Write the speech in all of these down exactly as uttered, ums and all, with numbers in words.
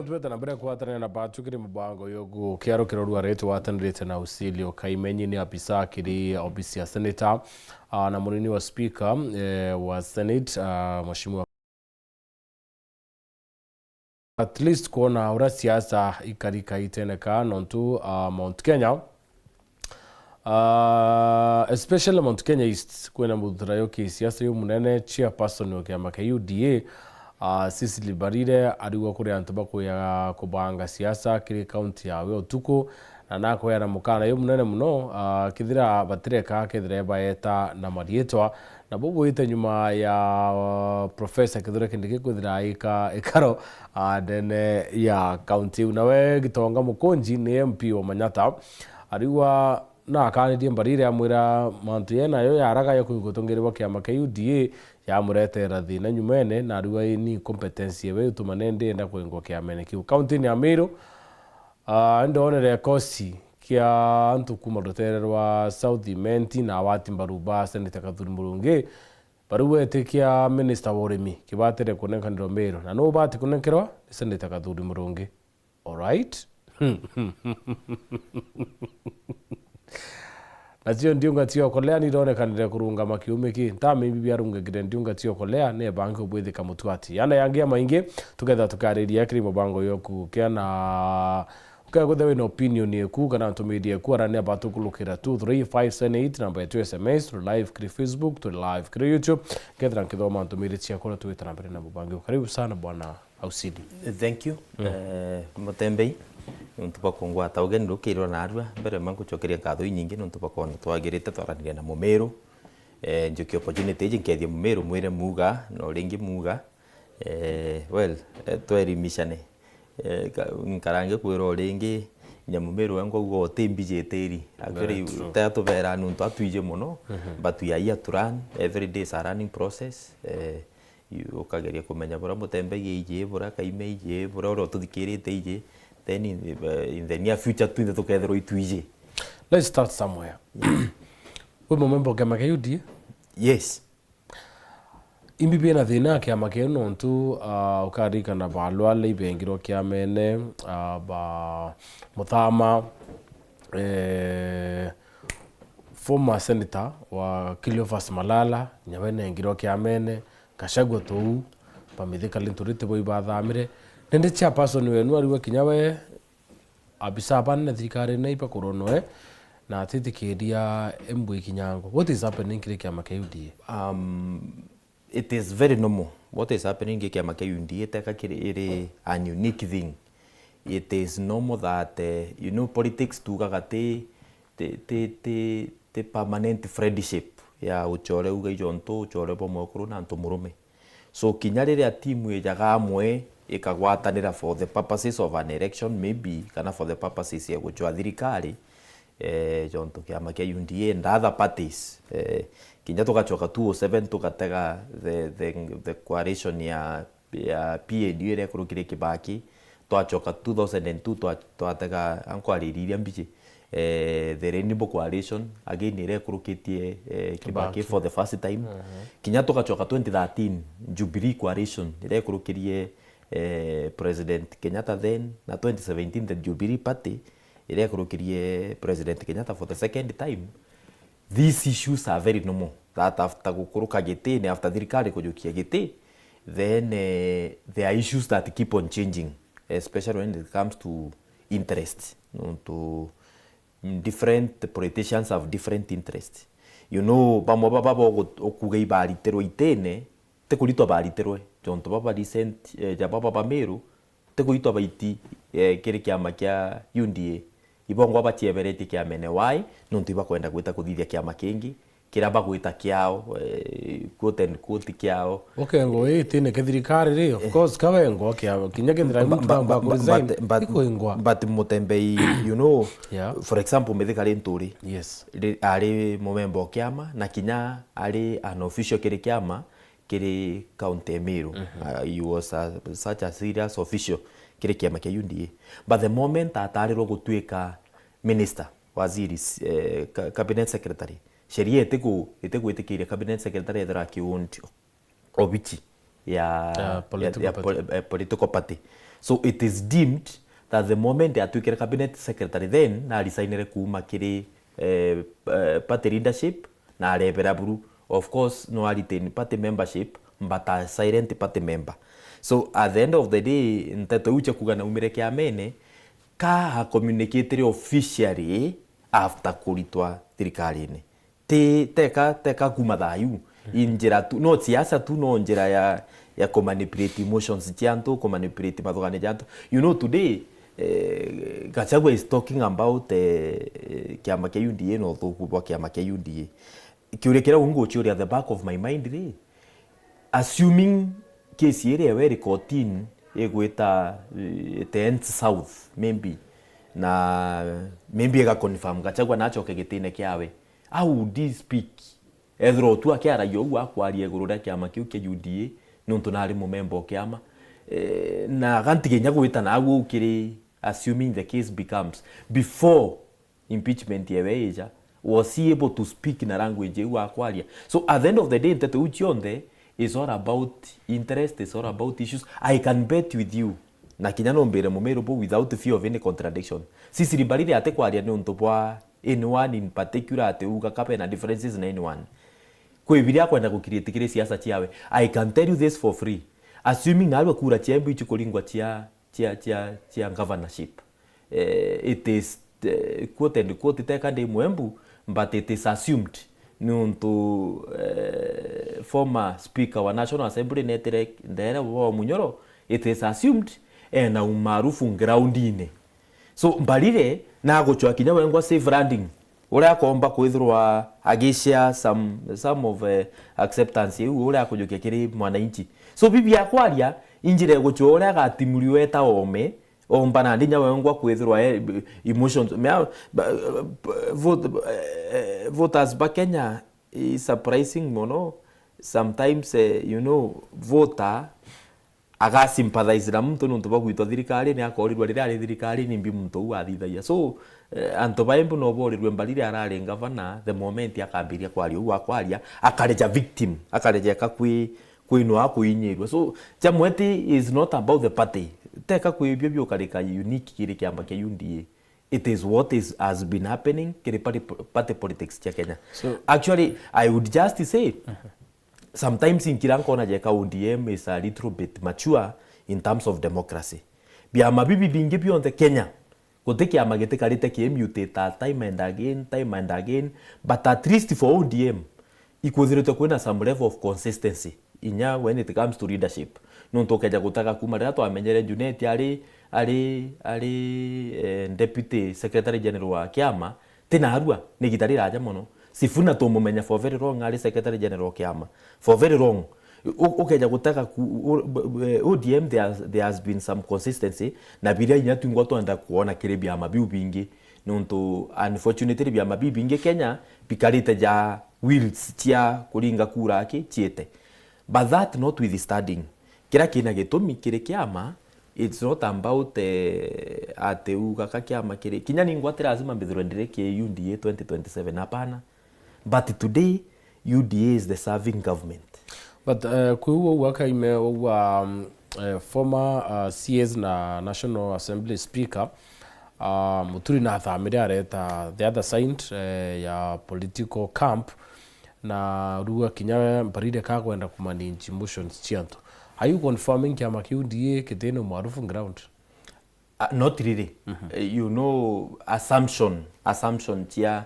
Twete na mbere kwatanira na batu kiri mubango yo gukiarukira rua ritu watanirite na Usilio Kaimenyi, ni abisa kiri obisi ya senator, ah, na munini wa speaker, eh, wa Senate, ah, Mheshimiwa. At least kwona uria siasa ikarika iteneka nontu, ah, Mount Kenya, ah, especially Mount Kenya East, kwina muthurayo ki siasa yu munene, chairperson wa kiama kia U D A, ah, Cecily Mbarire, arigwa kuri antu bakuya kubanga siasa kiri kaunti yawe utuku, na nakweana mukana yu munene muno, ah, kethira batireka, kethira baeta na marietwa, na bubwite nyuma ya, ah, Professor Kithure Kindiki kwithira aika ikaro, ah, ndene ya kaunti iu. Nawe Gitonga Mukunji ni M P wa Manyata, arigwa na akanirie Mbarire amwira mantu ye nayo yaraga ya kuigutungirwa kiama kia U D A yamuretera thina nyumene, na arigwa ni incompetence yewe ituma nende enda kuingwa kiamene kiu. Kaunti-ini ya Meru, ah, ndonere kosi kia antu kuma rutere rwa South Imenti na awati mbaru ba Senator Kathuri Murungi, barigwete kia minister wa urimi kibatire kunenkanirwa Meru, na nubati kunenkerwa ni Senator Kathuri Murungi. Alright? Nacio ndiunga cia okolea nironekanire kurungama kiumi ki. Ntamimbi biarungagire ndiunga cia okolea, nebange ubwithika mutwati. Yana yangi ya maingi, tuketha tukariria kiri mubango yoku kia na ukethira wina opinion yeku kana ntumirie yeku, arania batukulukira two three five seven eight, namba yetu ya S M S, turi live kiri Facebook, turi live kiri YouTube. Kethira nkithoma ntumirie ciaku, na twita na mbere na mubango. Karibu sana bwana Ausidi. Thank you. Mm. Eh, Mutembei, nontu bwa kungwata ugeni rukirwa narua. Mbere ma ngucokeria nkatho inyingi nontu bwa kwona twagirite twaraniria na Mumiru. Eh, njukie opportunity iji nkethie Mumiru mwire muga, na uringi muga. Eh, well, eh, twerimicane. Eh, ka-, nkarange kwira uringi, nya Mumiru we ngauga uti mbiji itiri. Actually, very true. Tia tubera nontu atwiji muno, mhm, but we are here to learn. Every day is a learning process. Eh, You, ukageria kumenya buria Mutembei iji, buria Kaime iji, buria uria ututhikirite iji, then in, eh, in the near future twinthe tukethirwa itwiji. Let's start somewhere. Wi mumemba wa kiama kia U D A? Yes. Imbi bina thina ya kiama kiu nontu, ah, ukaririkana balwale ibengirwe kiamene, ah, ba Muthama, eh, former senator wa Cleophas Malala, nyawe nengirwe kiamene, Gachagua tou, ba Mithika Linturi tibo ibathamire. Nende chairperson wenu ariwe kinya we, abisa banene thirikari na ibakurwo noe, na atitikiria embwi kinyango. What is happening kiri kiama kia U D A? Um, it is very normal. What is happening gi kiama kia U D A teka kiri iri an unique thing. It is normal that, eh, you know, politics tugaga ti, ti, ti, ti, ti permanent friendship ya uchore uga ijontu uchore bwa mwekuru na antu murume. So kinya riria timu ijaga amwe ikagwatanira for the purposes of an election maybe, kana for the purposes ya guchwa thirikari, eh, jontu kiama kia U D A and other parties, eh, kinya tugachoka two oh seven tugatega the, the, the coalition ya, ya P N U iria ikurukire Kibaki, twachoka two thousand and two twa-, twatega ankwariria iria mbiji, eh, the Rainbow Coalition, again iria ikurukitie, eh, Kibaki Kibaki. For the first time. Mhm. Kinya tugachoka twenty thirteen, Jubilee Coalition, iria ikurukirie, eh, President Kenyatta then, na twenty seventeen the Jubilee Party, iria ikurukirie President Kenyatta for the second time. These issues are very normal, that after gukuruka gitine, after thirikari kujukia giti, then, eh, there are issues that keep on changing, especially when it comes to interest. Nontu, mm, different politicians have different interests. You know, bamwe baba bogu-, ukuga ibaritirwe itine, ti kuritwa baritirwe, jontu baba recent, eh, ja baba ba Meru, ti kuritwa baiti, eh, kiri kiama kia U D A. Ibongwa bachieberetie kiamene. Why? Nontu ibakwenda gwita kuthithia kiama kingi, kiria bagwita kiao, eh, quote and quote kiao. Ukengwa wi itine kia thirikari ri, of course, kawengwa kia, kinya kethira Ba-, ba-, ba-, ku ba-, resign, but, but, ikuingwa. But Mutembei, you know, yeah, for example, Mithika Linturi, yes, ri-, ari mumemba o kiama, na kinya ari an official kiri kiama, kiri county ya Meru. Mhm. Uh, he was a, such a serious official kiri kiama kia U D A. But the moment atarirwo gutuika minister, waziri, eh, ca-, cabinet secretary, sheria itiku-, itigwitikiria cabinet secretary ethirwa aki-owned obichi ya, ya, ya political ya party. Pol-, eh, political party. So it is deemed that the moment atwikire cabinet secretary, then na resignire kuuma kiri, eh, eh, party leadership na arebera buru. Of course, no a retain party membership, but a silent party member. So at the end of the day, nteto iu cia kuuga naumire kiamene, ka a communicate officially after kuritwa thirikarine. Ti, teka, teka kuuma thayu. I njira tu, no siasa tu, no njira ya, ya kumanipulate emotions cia antu, kumanipulate mathugania ja antu. You know, today, eh, Gachagua is talking about, eh, kiama kia U D A na uthuku bwa kiama kia U D A. Kiuria kiria unguciuria at the back of my mind ri, assuming case iria ewe iri kotini igwita, eh, it ends south, maybe, na maybe iga confirm Gachagua na acoke gitine kiawe, how would he speak? Ethirwa tu akiaragia uguo akwaria iguru ria kiama kiu kia U D A, niuntu nari mumemba o kiama. Eh, na agantiga inya gwita naguo ukiri, assuming the case becomes, before impeachment yewe ija, was he able to speak na language iu akwaria? So at the end of the day, nteto iu cionthe is all about interest, is all about issues. I can bet with you, na kinya nombire mumiru bu without fear of any contradiction, Cecily Mbarire atikwaria niuntu bwa anyone in particular, ati uga ka bena differences na anyone. Kwi biria akwenda gukiritikiri siasa ciawe. I can tell you this for free. Assuming narua kura cia Embu ichikuringwa cia, cia, cia, cia governorship, eh, it is, eh, quote and quote, teka ndi Mwembu, but it is assumed niuntu, eh, former speaker wa National Assembly netire ndere wa Munyoro, it is assumed ena umaarufu groundine. So Mbarire nagucwa kinya wengwa safe landing, uria akomba kwithirwa agishare some, some of, eh, acceptance iu uria akujukia kiri mwananchi. So bibi akwaria injira igucwa uria agatimuliwa eta ome, omba nandi inya wengwa kwithirwa, eh, emotions. Mea, ba, ba, vote, eh, voters ba Kenya is surprising mono. Sometimes, eh, you know, voter agasympathize na muntu niuntu bwa gwitwa thirikari, ni akorirwa riria ari thirikari ni mbi muntu uu athithagia. So, eh, antu ba Embu no borirwe Mbarire arari ngavana, the moment akambiria kwaria uu akwaria, akareja victim, akareja eka kwi, kwinwa, kuinyirwa. So, Chamweti is not about the party. Teka kwi bio biukarika unique kiri kiama kia U D A. It is what is, has been happening kiri party, party politics cia Kenya. So, actually, I would just say, sometimes inkira nkona jeka O D M is a little bit mature in terms of democracy. Biama bibi bingi bionthe Kenya, guti kiama gitikarite ki mutate time and again, time and again, but at least for O D M, ikwithiritwe kwina some level of consistency inya when it comes to leadership. Nontu ukeja gutega kuma riria twamenyere Junet ari, ari, ari, eh, deputy secretary general wa kiama, ti narua, ni igita riraja mono. Sifuna tumumenya for very long ari secretary general kiama. For very long. U-, ukeja gutega ku-, u-, b-, b-, O D M there has, there has been some consistency, na biria inya twingwa twenda kuona kiri biama biu bingi. Nontu unfortunately biama biu bingi Kenya bikarite ja wheels cia kuringa kura aki ciite. But that notwithstanding, kiria kina gitumi kiri kiama, it's not about, eh, ati uga ka kiama kiri, kinya ningwa ti lazima mbithirwe ndiri ki U D A twenty twenty-seven, hapana. But today, U D A is the serving government. But, eh, kwi uu uu akaime uu, um, eh, former, uh, C As na National Assembly Speaker, uh, Muturi nathamire areta the other side, eh, ya political camp, na ruga kinya we Mbarire kakwenda kumanage emotions cia antu. Are you confirming kiama kia U D A kitina umaarufu ground? Uh, not really. Eh, you know, assumption, assumption cia,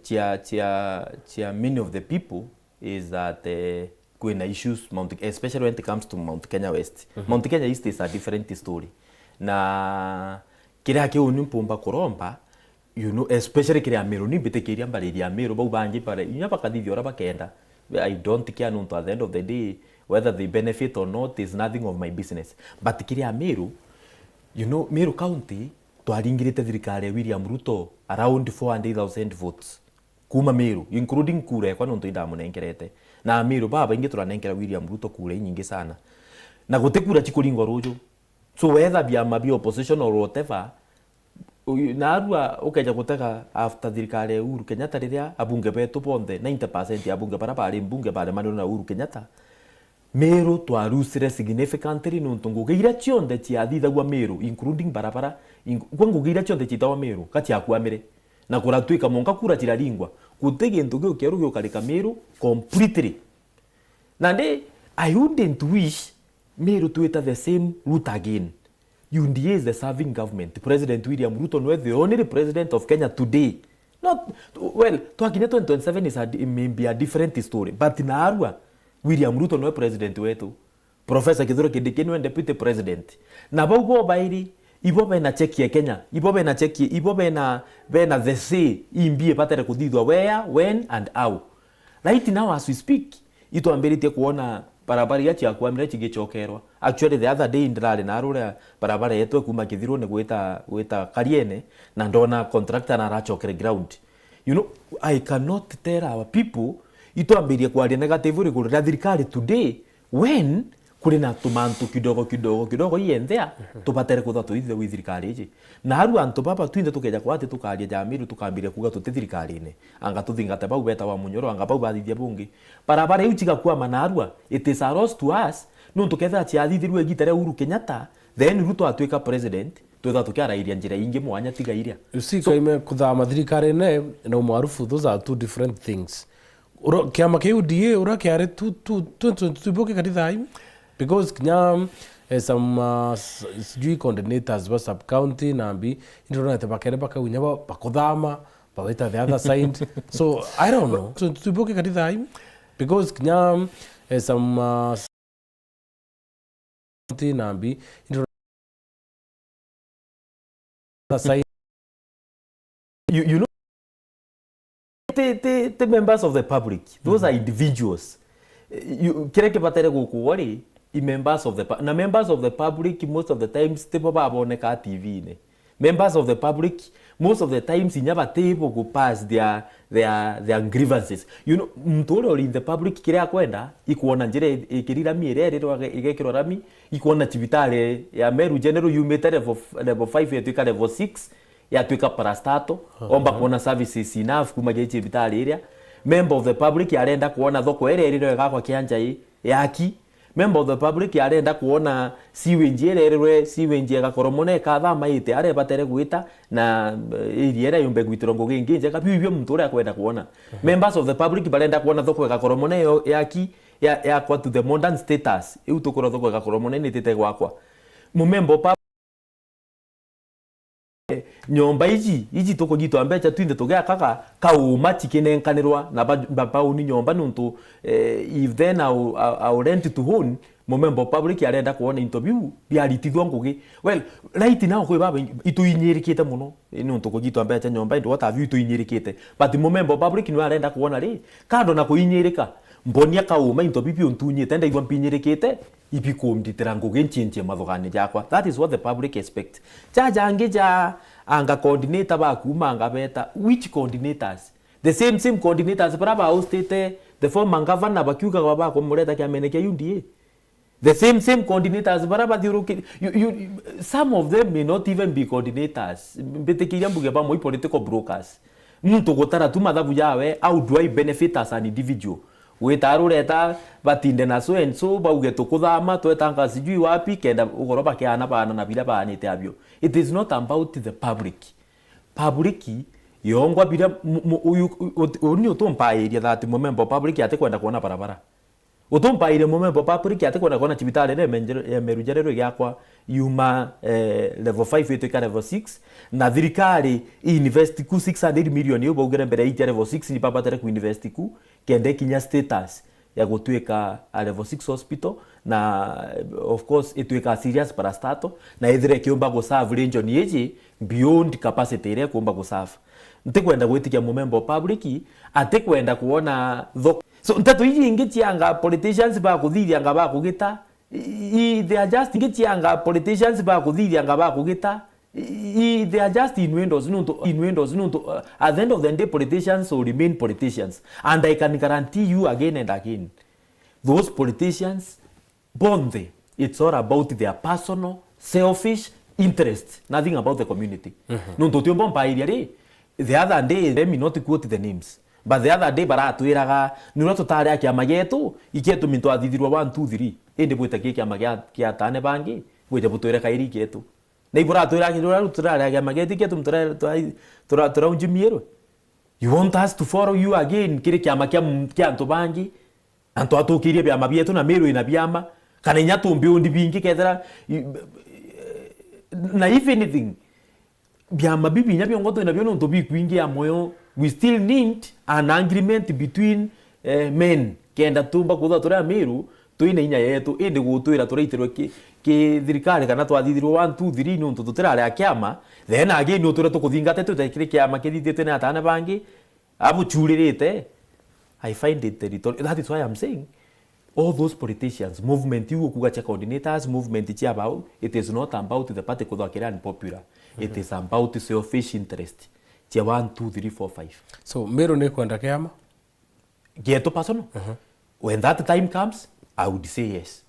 cia, cia, cia many of the people is that, eh, kwina issues Mount, especially when it comes to Mount Kenya West. Mount Kenya East is a different story. Na kiria kiu ni mpumba kuromba, you know, especially kiri Amiru, ni mbitikiria mbariri Amiru, bau bangi bare, inya bakathithia uria bakenda. I don't care, nontu at the end of the day, whether they benefit or not is nothing of my business. But kiri Amiru, you know, Meru County, twaringirite thirikari ya William Ruto around four hundred thousand votes. Kuma Meru, including kura ekwa nontu indamunenkerete. Na Amiru babaingi turanenkera William Ruto kura inyingi sana. Na guti kura chikuringwa ruju. So whether biama bia opposition or whatever, uyu, narua ukeja gutega after thirikari ya Uhuru Kenyatta riria abunge betu bonthe, ninety percent ya abunge bara bari mbunge baremanirwe na Uhuru Kenyatta, Meru twarusire significantly nontu ngugi iria cionthe ciathithagua Meru, including barabara, inc-, kwa ngugi iria cionthe ciitagwa Meru, ka ciakwamire. Na kuratwika mwanka kura ciraringwa, guti gintu giu kieru giukarika Meru completely. Nandi, I wouldn't wish Meru twita the same route again. U D A is the serving government. President William Ruto nwe the only president of Kenya today. Not, well, twakinya twenty twenty-seven is a di-, maybe a different story. But naarua, William Ruto nwe president wetu. Professor Kithure Kindiki nwe deputy president. Na bau bo bairi, ibo bena cheki ya Kenya, ibo bena cheki, ibo bena, bena the say imbi ibatere kuthithwa where, when and how. Right now as we speak, itwambiritie kuona barabara iria ciakwamire cigicokerwa. Actually, the other day ndirari na ruria barabara yetu kuma Kithiruni gwita, gwita Kariene, na ndona contractor na aracokere ground. You know, I cannot tell our people, itwambirie kwaria negatively iguru ria thirikari today, when kuri na tumantu kidogo, kidogo, kidogo ienthea, tubatere kutha tuithithia wi thirikari iji. Na aru antu baba twinthe tukeja kwa ati tukaria ja Meru, tukambiria kuga tuti thirikarine. Anga tuthingate bau betawa Munyoro, anga bau bathithia bungi. Barabara iu cigakwama naarua, it is a loss to us, nontu kethira ciathithirue igita ria Uhuru Kenyatta, then Ruto atwika president, twithwa tukiarairia njira ingi mwanya tiga iria. You see, so kaime kuthama thirikarine na umaarufu, those are two different things. Ura-, kiama kia U D A uria kiari tu, tu, tu, tu, tu, boke kari thaa ii. Because kinya, eh, some, uh, s-, sijui coordinators ba sub county na mbi, indronete bakere bakaunya ba-, bakuthama, bawita the other side. So, I don't know. So, tuibuke kari thaa ii. Because kinya, eh, some, uh, s-, county na mbi, indronete the other side. You, you know, ti, ti, ti members of the public. Those are individuals. Eh, you, kiria kibatere gukugwa ri, i members of the pu-, na members of the public most of the times tibo baboneka T V-ini. Members of the public, most of the times, inya batibo gu pass their, their, their grievances. You know, muntu uria uri in the public kiria akwenda, ikwona njira i-, ikiri rami iria irirwa ige-, igekirwa rami, ikwona cibitari ya Meru General yumite level f-, level five yatwika level six, yatwika parastato, omba kwona services enough kuma gi cibitari iria. Member of the public arenda kwona thoko iria irirwa igakwa Kianjai yaki, Member of the public arenda kwona sewage iria irirwe, sewage ya Gakoromone ikathamaite aria ibatere gwita, na, eh, area iria yumbe gwitirwa ngugi ingi njega. Biu ibio muntu uria akwenda kwona. Members of the public barenda kwona thoko ya Gakoromone yo yaki, ya, yakwa to the modern status. Iu tukwirwa thoko ya Gakoromone nitite gwakwa. Mumemba o pub-, nyomba iji, iji tukugitwa mbeca twinthe tugiakaga, kauma cikinenkanirwa na ba, ba, bauni nyomba nuntu, eh, if then I will, I, I will rent to own, mumemba o public arenda kwona into biu biaritithwa ngugi. Well, right now kwi baba ituinyirikite muno, eh, nuntu kugitwa mbeca nyomba, into what have you, ituinyirikite. But mumemba o public niwe arenda kwona ri, kando na kuinyirika, mbonia kauma into biu biu ntunyite, ndaigua mpinyirikite, ibikumnditira ngugi nciencie mathugani jakwa. That is what the public expect. Ja jangi ja anga coordinator ba kuma anga beta, which coordinators? The same, same coordinators bara ba hostete the former governor bakiugaga bakumureta kiamene kia U D A. The same, same coordinators bara bathiuruki-, you, you, some of them may not even be coordinators. Mbitikiria mbuge bamwe i political brokers. Muntu gutara tu mathabu jawe, how do I benefit as an individual? Gwita rureta batinde na so and so, bauge tukuthama, twetanga sijui wapi, kenda ugoro bakiana baana na biria baanite abio. It is not about the public. Public yongwa biria mu-, mu-, uyu, u-, u-, uni utumpairia that mumemba o public atikwenda kwona barabara. Utumpairia mumemba o public atikwenda kwona cibitari iria ya Menje-, ya Meru General igiakwa yuma, eh, level five itwika level six, na thirikari i invest ku six hundred million iu baugire mbere itia level six ni babatere ku invest ku, kenda ikinya status ya gutwika a level six hospital, na, of course, itwika a serious parastatal, na ithire ikiumba gu serve region iji beyond capacity iria ikumba gu serve. Ntikwenda gwitikia mumemba o public atikwenda kwona thoko. So, nteto iji ingi cianga politicians bakuthithia anga bakugita, i, i, they are just ingi cianga politicians bakuthithia anga bakugita, i, i, they are just innuendos, nuntu, innuendos, nuntu, uh, at the end of the day, politicians will remain politicians. And I can guarantee you again and again, those politicians, bonthe, it's all about their personal, selfish interest, nothing about the community. Nuntu utiumba umpairia ri, the other day, let me not quote the names, But the other day baratwiraga, ni uria tutari a kiama gietu, ikietu mintu athithirwa one, two, three. Indi bwite ki kiama gia, gia atane bangi, bwije butwire kairi ikietu. Na iburatwira ki, uria turari a kiama gietu, ikietu tura, tura, tura, turaunjimirwe. You want us to follow you again, kiri kiama kia m-, kia antu bangi? Antu atukirie biama bietu na Meru ina biama, kana inya tumbi undi bingi kethira, i-, na if anything, biama bibi inya biongo twina bio nontu bikwingi ya moyo, we still need an agreement between, eh, men. Kenda tumba kwithirwa turi a Meru, twina inya yetu, indi gutwira turaitirwe ki, ki thirikari kana twathithirwe one, two, three nontu tutirari a kiama, then again utwire tukuthingate twite kiri kiama kithithitwe ni atane bangi, abuchuririte. I find it territorial. That is why I'm saying all those politicians, movement iu ukuga cia coordinators, movement cia bau, it is not about the party kwithirwa kiri unpopular. It is about selfish interest cia one, two, three, four, five. So, Meru ni kwenda kiama? Gietu personal? When that time comes, I would say yes.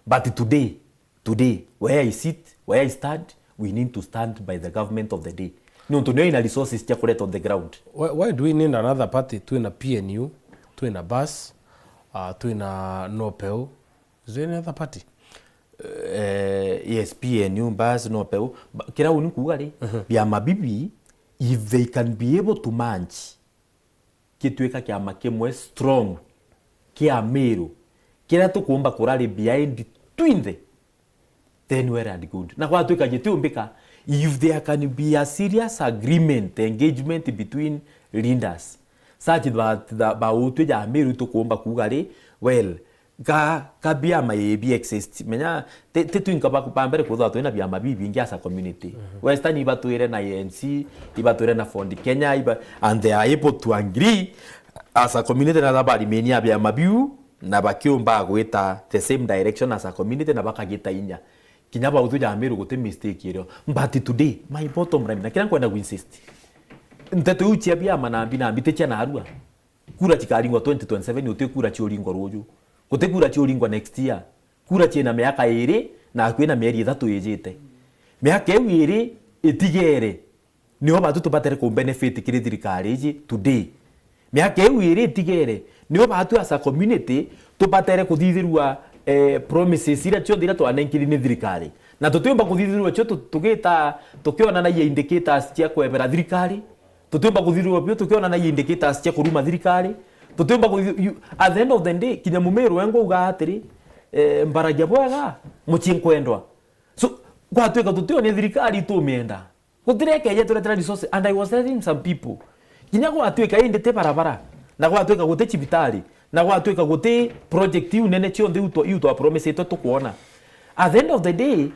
But today, today, where I sit, where I stand, we need to stand by the government of the day. Nontu niyo ina resources cia kureta on the ground. Why, why do we need another party? Twina P N U, twina Bas, uh, twina Nopeu. Is there any other party? Eh, yes, P N U, Bas, Nopeu. Ba-, kira uni kuuga ri, biama bibi, if they can be able to merge, gituika kiama kimwe strong kia Meru, kiria tukumba kurari behind twinthe, then well and good. Na gwatuika gitiumbika, if there can be a serious agreement, engagement between leaders, such that the, bautwi ja Meru tukumba kuuga ri, well, ka, ka biama ii bi exist. Menya, ti, ti twinka ba, ba mbere kwithirwa twina biama bibingi as a community. Western ibatwire na A N C, ibatwire na Ford Kenya, iba, and they are able to agree as a community na barimenia biama biu, na bakiumba gwita the same direction as a community, na bakagita inya. Kinya bautwi ja Meru guti mistake irio. But today, my bottom line, na kiria nkwenda ku insist, nteto iu cia biama nambi nambi ti cia narua. Kura cikaringwa twenty twenty-seven, uti kura ciuringwa ruju. Guti kura ciuringwa next year. Kura ciina miaka iri, na kwina mieri ithatu ijite. Miaka iu iri itigere, nio batu tubatere ku benefit kiri thirikari iji today. Miaka iu iri itigere, nio batu as a community tubatere kuthithirua, eh, promises iria cionthe iria twanenkiri ni thirikari. Na tutiumba kuthithirua cio tu-, tugita, tukionanagia indicators cia kwebera thirikari. Tutiumba kuthithirua bio tukionanagia indicators cia kuruma thirikari. Tutiumba kuthi-, you, at the end of the day, kinya Mumiru wengwa uga atiri, eh, mbaragia bwega, mucii nkwendwa. So, gwatuika tutionia thirikari itumienda. Gutire ikeje turetera resources, and I was telling some people, kinya gwatuika indi ti barabara, na gwatuika guti cibitari, na gwatuika guti project iu nene cionthe iu twa, iu twa promisetwe tukwona. At the end of the day,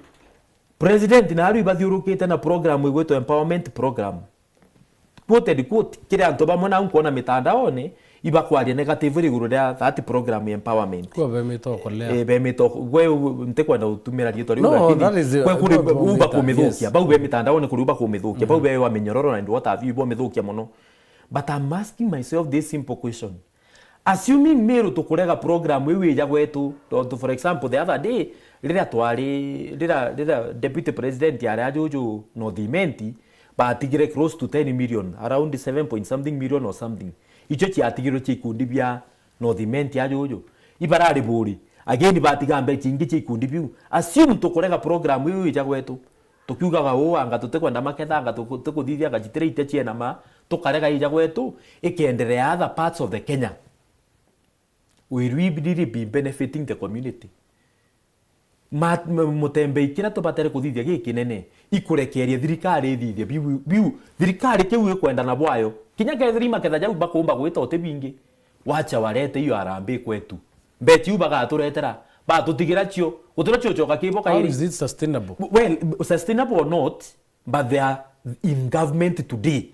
president na aru ibathiurukite na program igwitwa empowerment program. Quote and quote, kiri antu bamwe nau nkwona mitandaone, ibakwaria negatively iguru ria that program ya empowerment. Kwa bemite okolea. Eh, bemite oko-, gwe u-, ntikwenda gutumira riitwa riu, no, lakini that is, kwe kuri no, uba kumithukia, yes. Bau be mitandaone kuri uba kumithukia, bau be wa minyororo na ndo what have you, ibo mithukia mono. But I'm asking myself this simple question. Assuming Meru tukurega program iu ija gwetu, tontu, for example, the other day, riria twari, riria, riria Deputy President ari ajuju North Imenti, batigire close to ten million, around seven point something million or something. Icio ciatigirwe cia ikundi bia North Imenti ajuju. Ibarari buri. Again, batiga mbeca ingi cia ikundi biu. Assume tukurega program iu ija gwetu. Tukiugaga uu, anga tutikwenda maketha, anga tuku-, tikuthithia, anga citiraitia ciena ma, tukarega ija gwetu, ikenderea other parts of the Kenya. Will we really be benefiting the community? Ma-, m-, mutembei kiria tubatere kuthithia gikinene, ikurekeria thirikari ithithie biu, biu, thirikari kiu ikwenda na bwayo. Kinya kethira imaketha jau bakumba gwita uti bingi, wacha warete hiyo harambee kwetu. Mbeca iu bagaturetera, batutigira cio, gutira cio coka kibo kairi. How is it sustainable? Well, sustainable or not, but they are in government today.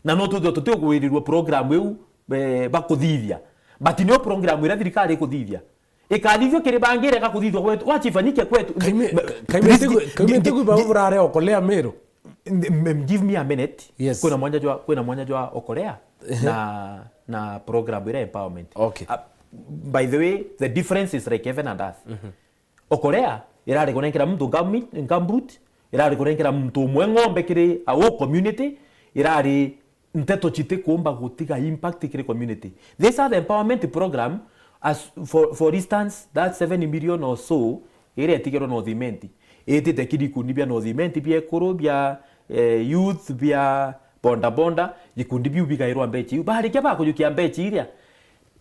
Na no twithirwe tutigwirirua program iu, eh, bakuthithia. But nio program iria thirikari ikuthithia. Ikathithio kiri bangi irega kuthithua kwetu. Wacha ifanyike kwetu. Kaime, kaime this tigu, gi-, kaime gi-, tigu gi-, baba burare okolea Meru. M-, m-, give me a minute. Yes. Kwina mwanya jwa, kwina mwanya jwa okolea na, na program iria empowerment. Okay. Uh, by the way, the difference is like heaven and earth. Okolea irari kunenkera muntu gummi-, gumboot, irari kunenkera muntu umwe ng'ombe kiri a whole community, irari nteto citikumba gutiga impact kiri community. These are the empowerment program, as for, for instance, that seven million or so iria itigirwe North Imenti, itite kiri ikundi bia North Imenti, bia ekuru, bia, eh, youth, bia boda boda, ikundi biu bigairwa mbecha iu. Barikia bakujukia mbecha iria,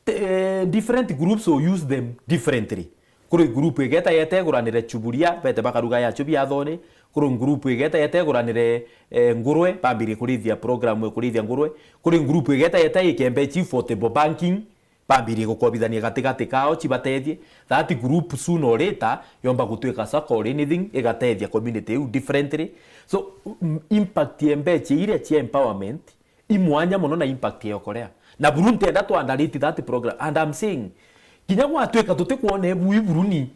te-, eh, different groups will use them differently. Kuri group igeta yete iguranire chuburia, bete bakaruga yacio biathone. Kuri group igeta yete iguranire, eh, ngurwe, bambirie kurithia program ya kurithia ngurwe. Kuri group igeta yete ike mbecha iu for table banking, bambirie gukobithania gatigati kao, cibatethie. That group, sooner or later, yomba gutwika sacco or anything, igatethia community iu differently. So, m-, impact ya mbecha iria cia empowerment i mwanya mono na impact ya Korea. Na buru ntienda to underrate that program. And I'm saying, kinya gwatwika tutikwona ebui buru ni,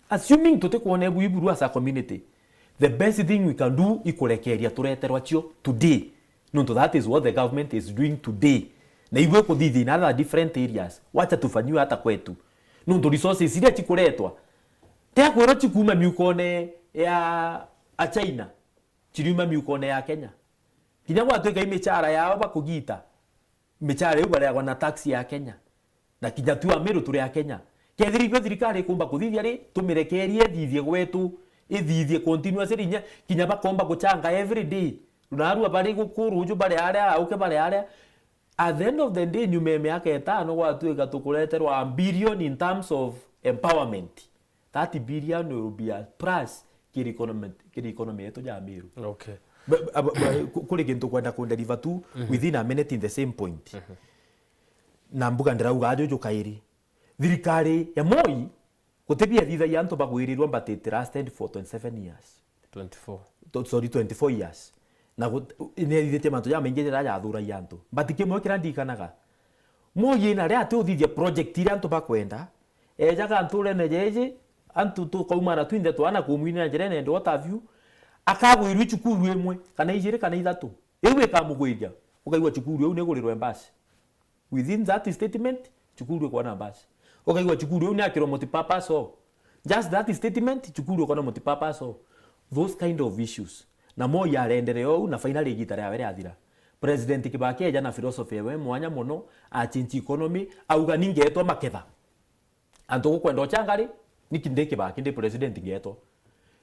assuming tutikwona ebui buru as a community, the best thing we can do i kurekeria tureterwa cio today. Nontu that is what the government is doing today. Na igwe kuthithia in other different areas. Wacha tufanyiwe hata kwetu. Nontu resources iria cikuretwa, tekwirwa cikuma miukone ya a China, ciriuma miukone ya Kenya. Kinya gwatwika i michara yao bakugita, michara iu bareagwa na tax ya Kenya. Na kinya tu Ameru turi a Kenya. Kethira igwe thirikari ikumba kuthithia ri, tumirekerie ithithie gwetu, ithithie continuously inya, kinya bakomba guchanga every day. Narua bari guku, ruju bari aria, auke bari aria. At the end of the day, nyuma ya miaka itano gwatwika tukureterwa a billion in terms of empowerment. That billion will be a plus kiri economy, kiri economy yetu ja Meru. Okay. Ba-, ba-, ba-, ku-, kuri gintu kwenda ku deliver tu within a minute in the same point. Na mbuga ndirauga ajuju kairi. Thirikari ya Moi, guti bia thithagia antu bagwirirwa, but it lasted for twenty-seven years. Twenty-four. To-, sorry, twenty-four years. Na gut-, ni ithithite mantu jamaingi jira jathuragia antu. But kimwe kira ndirikanaga, Moi ina ria ati uthithia project iria antu bakwenda, ejaga nturene jeji, antu tukaumana twinthe twana kumwinira njirene and what have you, akagwirwa cukuru imwe, kana ijiri, kana ithatu. Iu ikamugwiria, ukaigua cukuru iu nigurirwe mbasi. Within that statement, cukuru ikwona mbasi. Ukaigua cukuru iu niakirwa multipurpose hall. Just that statement, cukuru ikwona multipurpose hall. Those kind of issues. Na Moi arenderea uu, na finally igita riawe riathira, President Kibaki eja na philosophy ewe mwanya mono, achange economy, auga, "Ni ngeetwa Maketha." Antu gukwenda uchanga ri, niki ndi Kibaki, ndi president ngeetwa.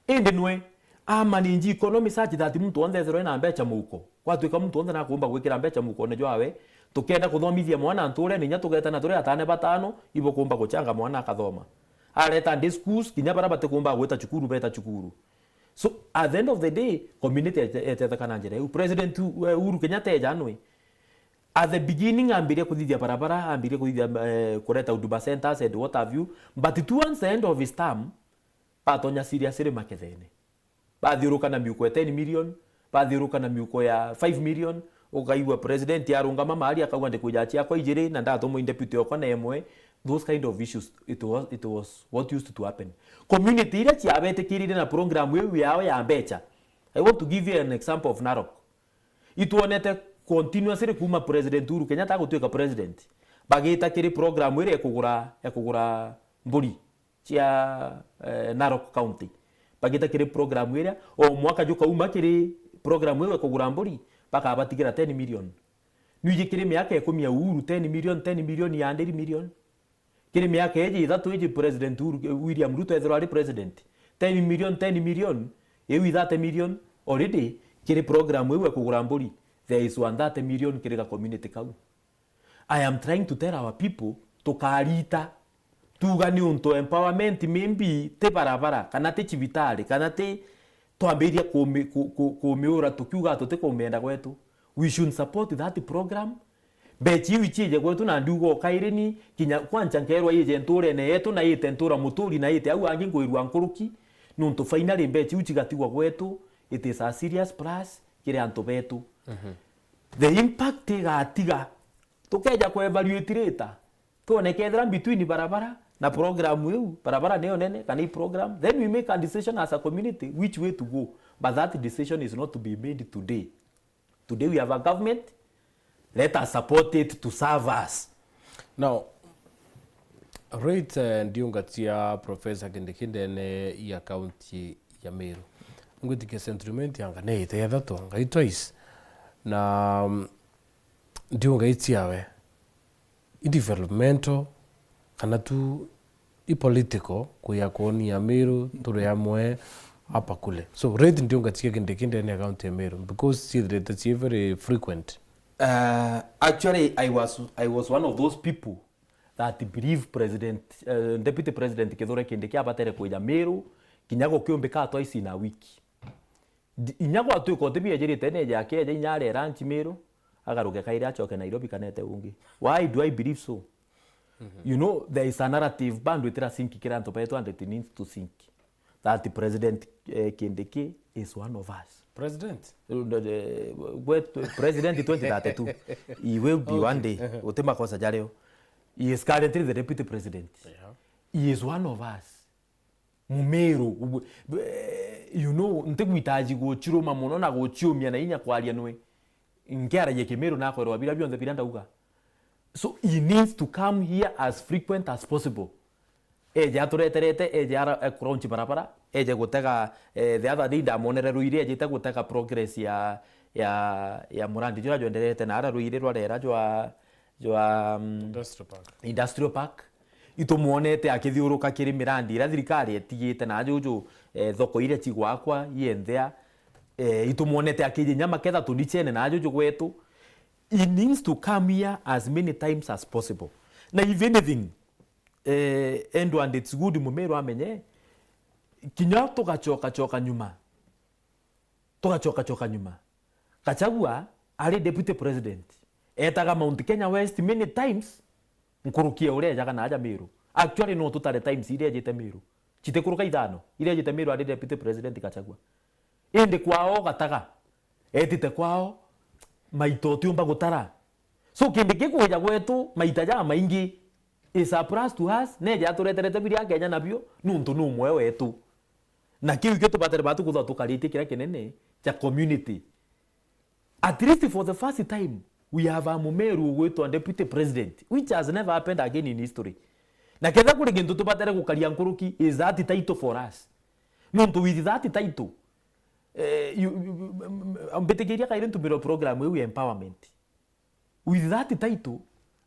Indi nwe, a manage economy such that muntu wonthe ethirwe na mbecha muhuko. Gwatwika muntu wonthe nakumba gwikira mbecha muhukone jwawe, tukenda kuthomithia mwana nturene, inya tugetana turi atane batano, ibo kumba guchanga mwana akathoma. Areta day schools, kinya bara batikumba gwita cukuru, beta cukuru. So, at the end of the day, community ete-, etetheka na njira iu. President U-, eh, Uhuru Kenyatta eja nwe, at the beginning, ambirie kuthithia barabara, ambirie kuthithia, eh, kureta Huduma Centers and what have you. But towards the end of his term, batonya seriously Makethene. Bathiuruka na miuko ya ten million, bathiuruka na miuko ya five million, ukaigua president arungama mahali akauga, "Ndikwija ciakwa ijiri, na ndatumwa i deputy okwa na imwe." Those kind of issues, it was, it was what used to happen. Community iria ciabetikirire na program iu yao ya mbecha. I want to give you an example of Narok. Itwonete continuously kuma President Uhuru Kenyatta agutwika president, bagita kiri program iria ya kugura, ya kugura mburi cia, eh, Narok County. Bagita kiri program iria, o mwaka jukauma kiri program iu ya kugura mburi, bakabatigira ten million. Nwiji kiri miaka ikumi ya Uhuru, ten million, ten million ya hundred million. Kiri miaka iji ithatu iji President Uhuru, William Ruto ethirwa ari president, ten million, ten million, iu i thirty million already kiri program iu ya kugura mburi. There is one thirty million kiri ga community kau. I am trying to tell our people, tukarita, tuga ni untu empowerment maybe ti barabara, kana ti cibitari, kana ti twambiriria kumi-, ku-, ku-, kumiura tukiuga tutikumienda gwetu. We should support that program. Mbecha iu ichiije gwetu, na ndiuga o kairi ni kinya kwancha nkeerwa iije ntuurene yetu, na iite ntuura muturi, na iite au angi nkwirua nkuruki, nontu finally mbecha iu chigatigwa gwetu, it is a serious plus kiri antu betu. The impact igatiga, tukeeja ku evaluate later, twone kethira between barabara na program iu, barabara niyo nene kana i program, then we make a decision as a community which way to go. But that decision is not to be made today. Today we have a government, let us support it to serve us. Now, right, eh, ndiunga cia Professor Kindiki ndene ya county ya Meru. Ngwitikia sentiment anga ni ite ya thatu, anga i twice. Na, mm, ndiunga i ciawe, i developmental, kana tu i political, kuya kuonia Meru turi amwe hapa kule. So, rate ndiunga cia Kindiki ndene ya county ya Meru, because ciithirite ci very frequent. Uh, actually, I was, I was one of those people that believe President, uh, Deputy President Kithure Kindiki abatere kwija Meru, kinya gukiumbika twice in a week. Ndi-, inya gwatuika utibiejerite neja akeja inya aria lunch Meru, agaruke kairi acoke Nairobi kana ete ungi. Why do I believe so? You know, there is a narrative bado itira sync kira antu betu and it needs to sync. That President, eh, Kindiki is one of us. President? Eh, gwe-, President twenty thirty-two. He will be one day. Uti makosa jario. He is currently the deputy president. Yeah. He is one of us. Mumiru, ubu-, eh, you know, ntigwitaji guchiruma muno na guchiumia na inya kwaria nwe. Nkiaragia Kimiru nakwerwa bira bionthe bira ndauga. So he needs to come here as frequent as possible. Eje atureterete, eje ara-, eh, kuraunchi barabara, eje gutega, eh, the other day ndamonere Ruiri, ejite gutega progress ya, ya, ya murandi juria jwenderete na ara Ruiri rwa rera jwa, jwa, mm, Industrial Park. Industrial Park. Itumwonete akithiuruka kiri mirandi iria thirikari etigite na juju, eh, thoko iria cigwakwa, ienthea. Eh, itumwonete akiji nya maketha tunichene na juju gwetu. He needs to come here as many times as possible. Na if anything, eh, Edward, it's good Mumiru amenye, kinya tugachoka choka nyuma. Tugachoka choka nyuma. Gachagua ari deputy president. Etaga Mount Kenya West many times, nkuruki ya uria ejaga na aja Meru. Actually, no tutare times iria ejite Meru. Chitikuruka ithano, iria ejite Meru ari deputy president Gachagua. Indi kwao gataga. Etite kwao, maito utiumba gutara. So, Kindiki kwija gwetu, maita jamaingi, is a plus to us, neja atureterete biria Kenya nabio, nuntu ni umwe wetu. Na kiu ikio tubatere batu kuthwa tukaritie kiria kinene kia community. At least for the first time, we have a Mumeru ugwitwa deputy president, which has never happened again in history. Na ketha kuri gintu tubatere gukaria nkuruki, is that title for us. Nuntu with that title, eh, you, you, mbitikiria kairi ntumirwe program iu ya empowerment. With that title,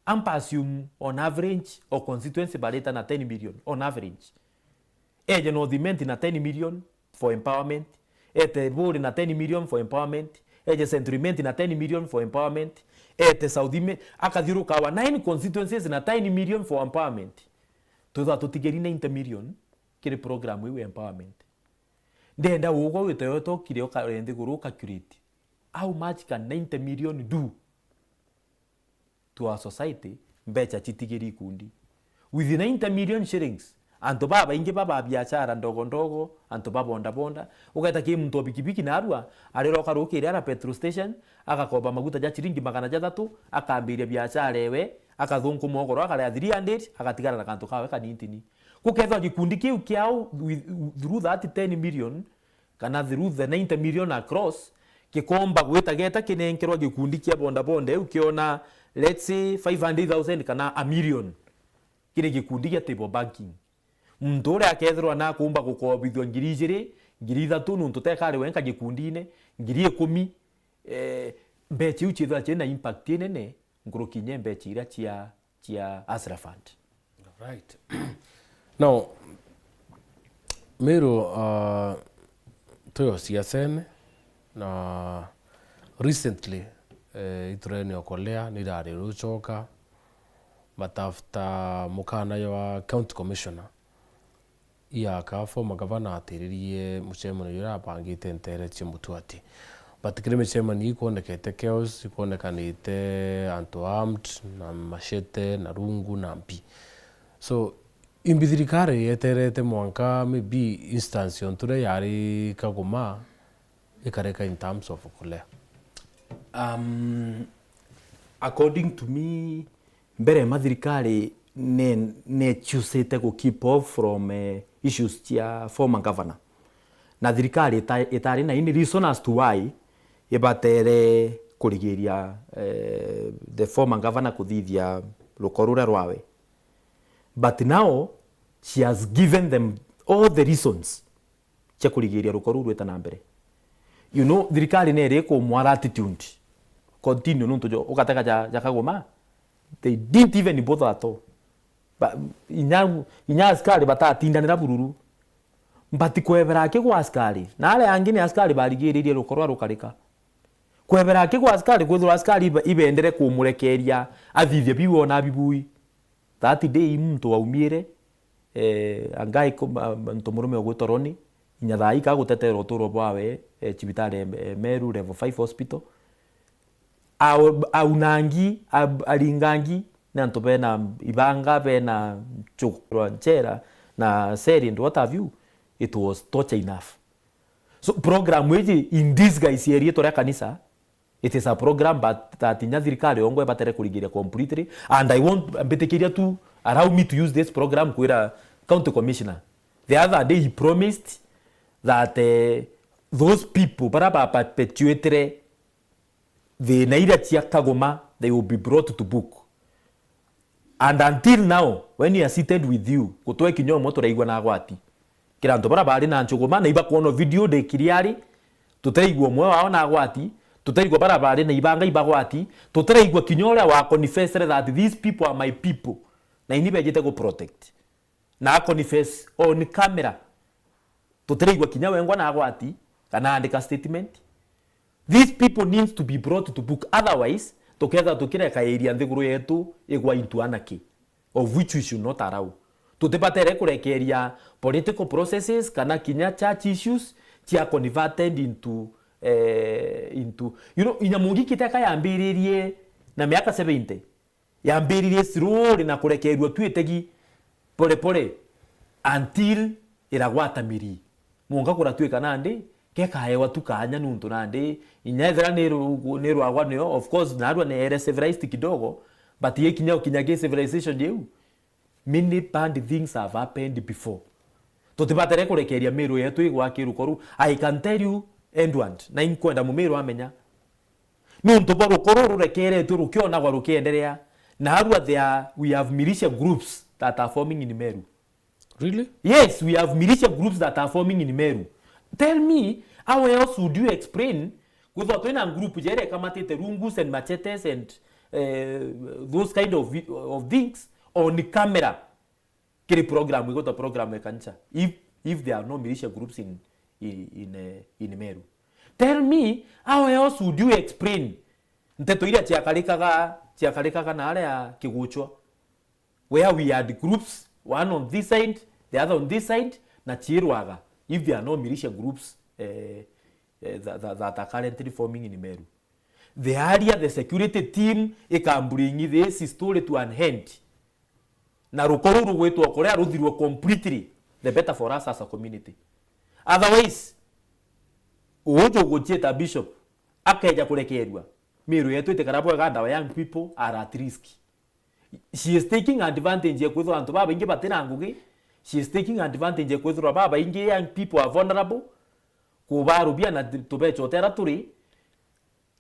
ampa assume on average o constituency barita na ten million on average. Eje North Imenti na ten million for empowerment. Ete Buri na ten million for empowerment. Eje Central Imenti na ten million for empowerment. Ete South Imenti, akathiuruka our nine constituencies na ten million for empowerment. Twithwa tutigeri ninety million kiri program iu ya empowerment. Ndenda ugwe wite wetokire ukare nthiguru ucalculate. How much can ninety million do to our society? Mbecha chitigiri ikundi. With ninety million shillings, antu babaingi baba biashara ndogo ndogo, antu ba boda boda, ugeta ki muntu wa bikibiki narua, ariroka rukiri ara petrol station, agakoba maguta ja chiringi magana jathatu, akambiria biashara ewe, akathunkuma ugoro, akaria three hundred, agatigara na kantu kawe kanintini. Gukethwa gikundi kiu kiao with, through that ten million, kana through the ninety million across, gikomba gwita geta kinenkerwa gikundi kia boda boda iu kiona, let's say, five hundred thousand kana a million kiri gikundi gia table banking. Muntu uria akethirwa nakumba gukobithua ngiri ijiri, ngiri ithatu, nuntu tekari wenka gikundine, ngiri ikumi, eh, mbecha iu chithwa china impact inene nkuruki inya mbecha iria chia, chia Hustler Fund. Right. Now, Meru, uh, tuyo siasene, na recently, eh, iturene okolea nirari ruchoka, but after mukana wa county commissioner, iaka former governor atiririe mucemanio uria abangite ntere cia Mutuati. But kiri micemanio ikwonekete chaos, ikwonekanite antu armed, na machete, na rungu, na mpi. So, imbi thirikari yeterete mwanka maybe instance yontu iria yari Kagoma ikareka in terms of okolea? Um, according to me, mbere ma thirikari ne, ne choosite ku keep off from, eh, issues cia former governor. Na thirikari ita-, itari na any reason as to why ibatere kurigiria, eh, the former governor kuthithia ruko ruria rwawe. But now, she has given them all the reasons cia kurigiria ruko ruu rwita na mbere. You know, thirikari neri ikumwara attitude. continue nontu jo, ugatega ja, ja Kagoma. They didn't even bother at all. Ba, inya, inya askari batatindanira bururu. But kwebera aki gwa askari, na aria angi ni askari barigiririe rukoro rukarika. Kwebera aki gwa askari, kwithirwa askari ibe-, ibendere kumurekeria athithie biu ona bibui. That day muntu waumire, eh, angai ko-, ma-, muntu murume ugwitwa Roni, inya thaa ii kagutetera uturo bwawe, eh, cibitari e, e Meru Level five Hospital. Au-, aunangi, ab-, aringangi, ni antu bena ibanga, bena nchukura nchera, na seri and what have you, it was torture enough. So, program iji in disguise yerietwa ria kanisa, it is a program but that inya thirikari yongwa ibatere kurigiria completely, and I want, mbitikiria tu, allow me to use this program kwira County Commissioner. The other day he promised that, eh, those people bara ba perpetuatire thina iria cia Kagoma, they will be brought to book. And until now, when we are seated with you, gutwe kinya umwe turaigua na agwati. Kira antu bara bari na nchuguma, na ibakwona video de kiriari, tutiraigua umwe wao na agwati, tutiraigua bara bari na ibanga ibagwati, tutiraigua kinya uria wa confessed that these people are my people. Na ini bejite gu protect. Na a confess on camera. Tutiraigua kinya wengwa na agwati, kana andika statement. These people need to be brought to book, otherwise, tukethira tukirekaeria nthiguru yetu igwa into anarchy, of which we should not allow. Tutibatere kurekeria political processes kana kinya church issues cia converted into, eh, into, you know, inya Mugi kiteka yambiririe na miaka seventy. Yambiririe slowly na kurekerua tu itegi pole pole until iragwata miri. Mwanka kuratuika nandi kekaewa tu kanya nuntu nandi inya ethira ni ru-, ni rwagwa nio, of course, narua ni ere civilized kidogo, but ikinya ukinya ki civilization jiu, many bad things have happened before. Tutibatere kurekeria miru yetu igwa ki rukoro. I can tell you, Edward, na inkwenda mumiru amenya, nuntu bwa rukoro rurekeretwe rukionagwa rukienderea, narua there we have militia groups that are forming in Meru. Really? Yes, we have militia groups that are forming in Meru. Tell me, how else would you explain kwithirwa twina group jere ikamatite rungus and machetes and, eh, those kind of vi-, of things on camera? Kiri program igwitwa program ya kanisa. If, if there are no militia groups in, in, in, eh, in Meru, tell me, how else would you explain nteto iria ciakarikaga, ciakarikaga na aria Kiguchwa, where we had groups, one on this side, the other on this side, na ciirwaga, if there are no militia groups, eh, eh, that, that, that are currently forming in Meru? The earlier the security team ikambring this story to an end, na ruko ruu rugwitwa kuria ruthirwe completely, the better for us as a community. Otherwise, uju guchieta bishop akeja kurekerua, miru yetu itikara bwega and our young people are at risk. She is taking advantage ya kwithirwa antu babaingi batina ngugi. She is taking advantage ya kwithirwa babaingi young people are vulnerable, kubarubia na tubecha utera turi,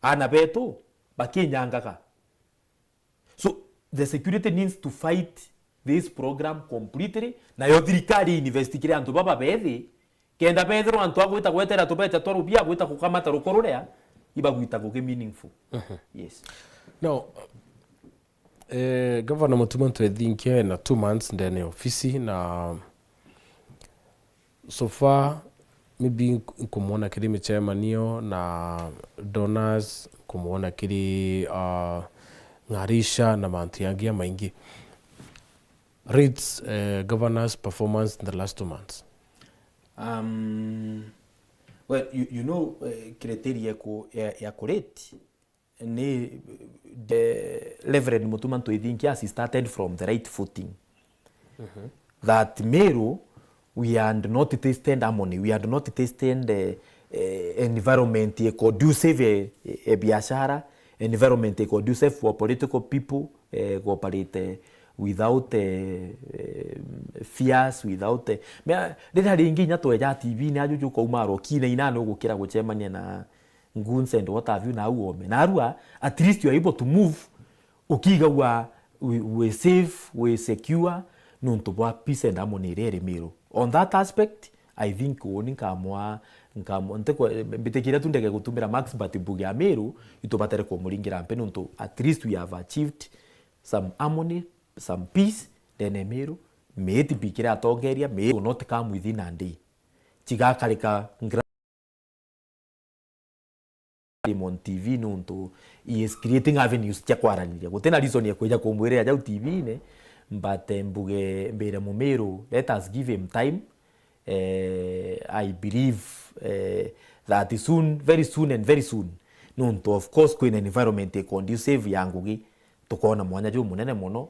ana betu bakinyangaga. So, the security needs to fight this program completely, nayo thirikari investigate antu baba bethi, kenda bethirwa antu a gwita gwetera tubecha twa rubia, gwita kukamata ruko ruria, ibagwita ngugi meaningful. Mhm. Yes. Now, eh, Governor Mutuma Ntwethinkia ena two months ndene ya ofisi, na so far, maybe nk-, nkumwona kiri michemanio na donors, nkumwona kiri, ah, ng'arisha na mantu yangi jamaingi. Rates, eh, governor's performance in the last two months? Um, well, you, you know, eh, criteria ya ku-, ya, ya kurate ni, the Reverend Mutuma Ntwethinkia, as he started from the right footing. Mhm. That Meru, we had not tasted harmony, we had not tasted, eh, eh, environment e conducive e, e biashara, environment e conducive for political people, eh, cooperate without, eh, eh, fears, without, eh, mea, riria ringi inya tweja T V-ini aju jukauma arokine ina ni ugukira gucemania na goons and what have you, na au ome. Narua, at least you are able to move, ukigagua we, we safe, we secure, nontu bwa peace and harmony iria iri Meru. On that aspect, I think uni nkamwa Nkamu-, ntikwe-, mbitikiria tu ndege gutumira Max, but mbuge ya Meru, itubatere kumuringira mpe, nontu at least we have achieved some harmony, some peace ndene ya Meru. Miiti mbikire atongeria, Meru will not come within a day. Chigakarika gra-, on T V nontu he is creating avenues cia kwaraniria. Gutina reason ya kwija kumwirira jau T V-ini, but, eh, mbuge, mbire Mumiru, let us give him time. Eh, I believe, eh, that soon, very soon and very soon, nontu of course kwina environment i conducive ya ngugi, tukoona mwanya jumunene mono.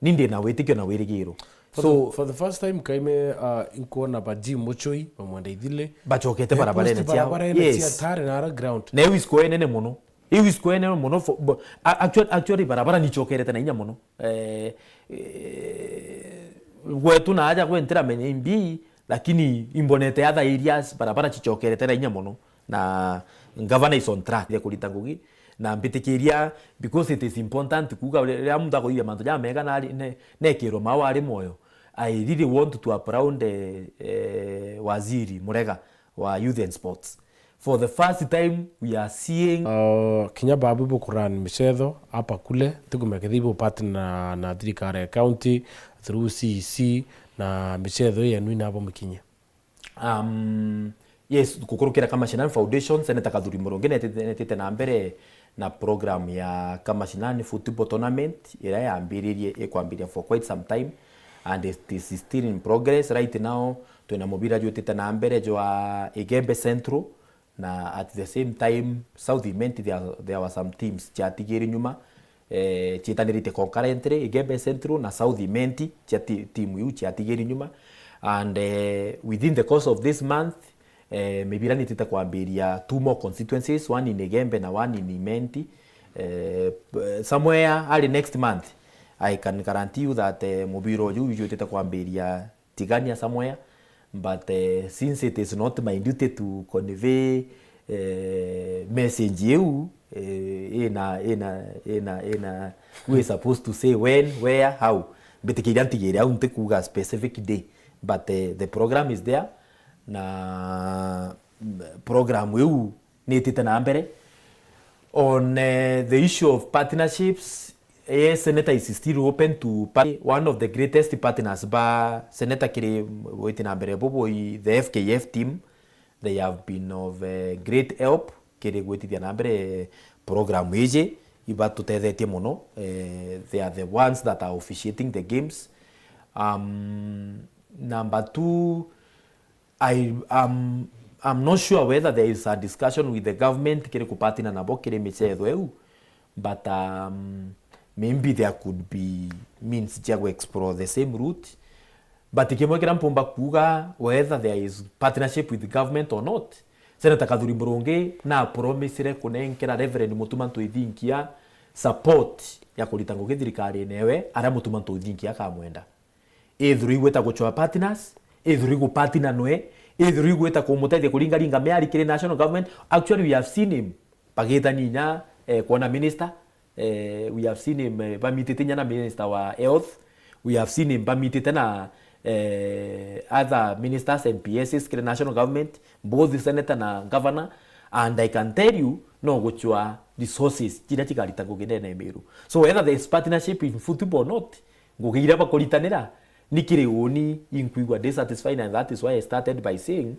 Ni ndi na witikio na wirigiro. For So, the, for the first time, Kaime, uh, inkwona ba Jim Muchui, ba Mwenda Ithile, bachokete eh, barabarene post ciao. Barabarene cia Yes. Tare na ara ground. Na iu isiko enene mono. Iu isiko enene mono for, bo-, a-, actually, actually, barabara nichokerete na inya mono. Eh, eh, gwetu na aja gwentira menye imbi, lakini imbonete other areas, barabara chichokerete na inya mono. Na governor is on track ya kurita ngugi. Na mbitikiria, because it is important kuuga riria muntu akoithia mantu jamega na ari, ne, nekirwe mau ari mwoyo. I really want to applaud, eh, eh, Waziri Murega wa Youth and Sports. For the first time, we are seeing Uh, kinya babu bukuran michetho hapa kule, ntikumenya kethi bu partner na, na thirikari ya county through C E C na michetho yenu inabo mikinye. Um, yes, gukurukira Kamashinani Foundation, Senator Kathuri Murungi netite, netite na mbere na program ya Kamashinani Football Tournament, iria yambiririe, ikwambiria for quite some time, and it is still in progress. Right now, twina mubira jwitite na mbere jwa Igembe Central, na at the same time, South Imenti, there, there were some teams ciatigiri nyuma, eh, cietanirite concurrently, Igembe Central na South Imenti, cia ti-, timu iu ciatigiri nyuma. And, eh, within the course of this month, eh, mibira nitite kwambiria two more constituencies, one in Igembe na one in Imenti. Eh, p-, somewhere early next month, I can guarantee you that, eh, mubira uju ujwitite kwambiria Tigania somewhere, but, eh, since it is not my duty to convey, eh, message iu, eh, ina, ina, ina, ina, who is supposed to say when, where, how, mbitikiria ntigire au, ntikuuga specific day, but, eh, the program is there, na program iu nitite na mbere. On, eh, the issue of partnerships, yes, Senator is still open to part-, one of the greatest partners ba Senator kiri gwiti na mbere bubui, the F K F team. They have been of, eh, great help kiri gwitithia na mbere program iji. Ibatutethetie mono. Eh, they are the ones that are officiating the games. Um, number two, I am, I'm not sure whether there is a discussion with the government kiri kupartner nabo kiri michetho iu, but, um, maybe there could be means cia gu explore the same route. But kimwe kiria mpumba kuuga, whether there is partnership with government or not, Senator Kathuri Murungi na promisire kunenkera Reverend Mutuma Ntuithinkia support ya kurita ngugi thirikarine ewe aria Mutuma Ntuithinkia akamwenda. Ethirwa igwita gucwa partners, ethirwa igupartner nwe, ethirwa igwita kumutethia kuringaringa miari kiri national government. Actually, we have seen him bagitania inya, eh, kwona minister, eh, we have seen him, eh, bamitite inya na minister wa health, we have seen him bamitite na, eh, other ministers and P Ss kiri national government, both senator na governor, and I can tell you, no gucwa resources chiria chikarita ngugi ndene ya Meru. So whether there is partnership in football or not, ngugi iria bakuritanira, ni kiri uni inkwigua dissatisfied, and that is why I started by saying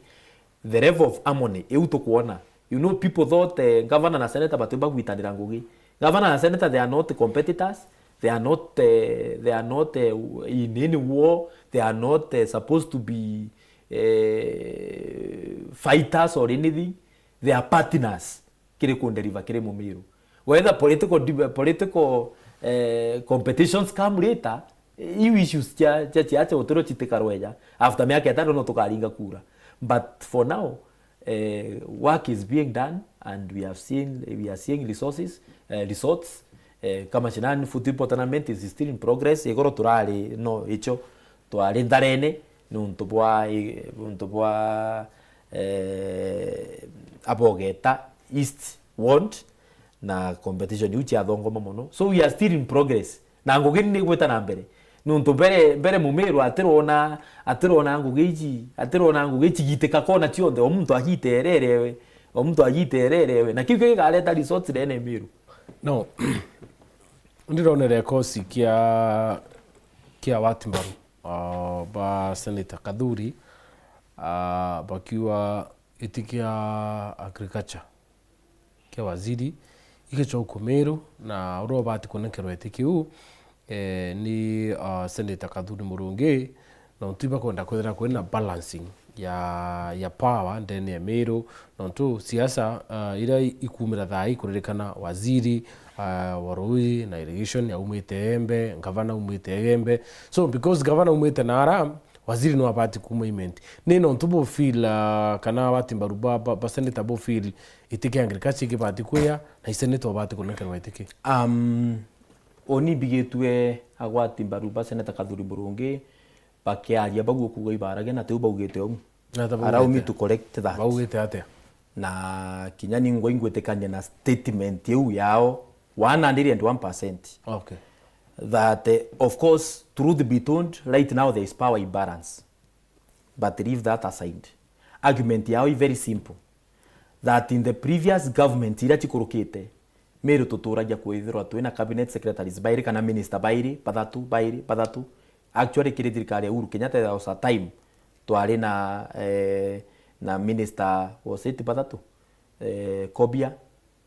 the level of harmony iu tukwona. You know, people thought, eh, governor na senator batiumba gwitanira ngugi. Governor na senator, they are not competitors, they are not, eh, they are not, eh, in any war, they are not, eh, supposed to be, eh, fighters or anything. They are partners kiri ku deliver kiri Mumiru. Whether political div-, political, eh, competitions come later, iu issues cia, cia, cia, cia uturo chitikarweja. After miaka itano no tukaringa kura. But for now, eh, work is being done and we have seen, we are seeing resources, eh, results. Eh, Kamashinani football tournament is still in progress. Igoro turari no icho twari ntharene, nuntu bwa, nuntu bwa, eh, abogeta East Ward, na competition iu ciathongoma mono. So we are still in progress. Na ngugi ni gwita na mbere. Nontu mbere, mbere Mumiru atirona, atirona ngugi iji, atirona ngugi ici gitika kona cionthe, o muntu agitererewe, o muntu agitererewe. Na kiu kiu gikareta results ndene Miru. No, ndironere kosi kia, kia Watimbaru, ah, ba Senator Kathuri, ah, bakiuga giti kia agriculture kia waziri igicoku Miru, na uria ubati kunenkerwa giti kiu, eh, ni, ah, Senator Kathuri Murungi, nontu ibakwenda kwithira kwina balancing ya, ya power ndene ya Miru, nontu siasa, ah, iria i-, ikumira thaa ii kuririkana waziri, ah, wa ruuji na irrigation aumite Embe, ngavana aumite Embe. So, because ngavana aumite nara, waziri no abati kuuma Imenti. Ni nontu bu feel, ah, kana Watimbaru ba, ba, ba senator bu feel giti kia agriculture kibati kwia, na i senator ubati kunenkerwa giti ki? Um, uni mbigitue agwati mbaru ba Senator Kathuri Murungi bakiaria bau ukuuga ibaaragia na tiu baugite uu. Na ta baugite. Allow me to correct that. Baugite atia? Na kinya ni ngwa ingwitikania na statement iu yao one hundred and one percent. Okay. That, eh, of course, truth be told, right now there is power imbalance. But leave that aside. Argument yao i very simple. That in the previous government iria cikurukite, Miru tuturagia kwithirwa twina cabinet secretaries bairi kana minister bairi, bathatu, bairi, bathatu. Actually, kiri thirikari ya Uhuru Kenyatta, there was a time twari na, eh, na minister, was it bathatu? Eh, Kobia,